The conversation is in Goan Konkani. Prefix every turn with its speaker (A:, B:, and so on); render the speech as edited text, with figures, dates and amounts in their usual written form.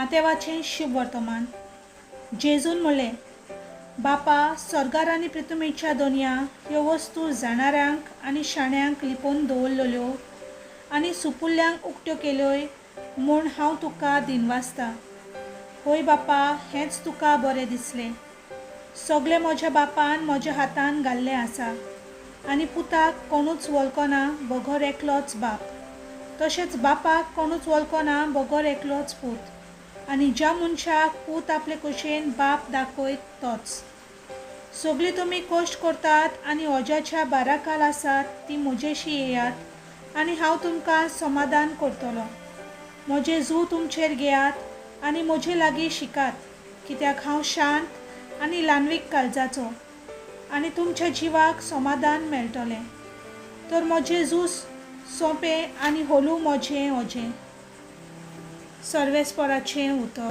A: मातेवाचें शुभ वर्तमान. जेजून म्हणलें, बापा, सर्गार आनी पृथुमेच्या दोनया ह्यो वस्तू जाणाऱ्यांक आनी शाण्यांक लिपोवन दवरलेल्यो आनी सुपुल्ल्यांक उक्त्यो केल्योय म्हूण हांव तुका दिनवासता. होय बापा, हेंच तुका बरें दिसलें. सगळें म्हज्या बापान म्हज्या हातान घाल्लें आसा आनी पुताक कोणूच वळखना बगर एकलोच बाप, तशेंच बापाक कोणूच वळखना बगर एकलोच पूत आनी ज्या मनशाक पूत आपले कुशेन बाप दाखयत तोच. सगळीं तुमी कश्ट करतात आनी ओज्याच्या बाराखाल आसात ती म्हजेशी येयात आनी हांव तुमकां समाधान करतलो. म्हजें जू तुमचेर घेयात आनी म्हजे लागीं शिकात, कित्याक हांव शांत आनी ल्हानवीक काळजाचो आनी तुमच्या जिवाक समाधान मेळटलें. तर म्हजें जू सोंपें आनी होलू म्हजें ओजें. सर्वेस्पराचें उतर.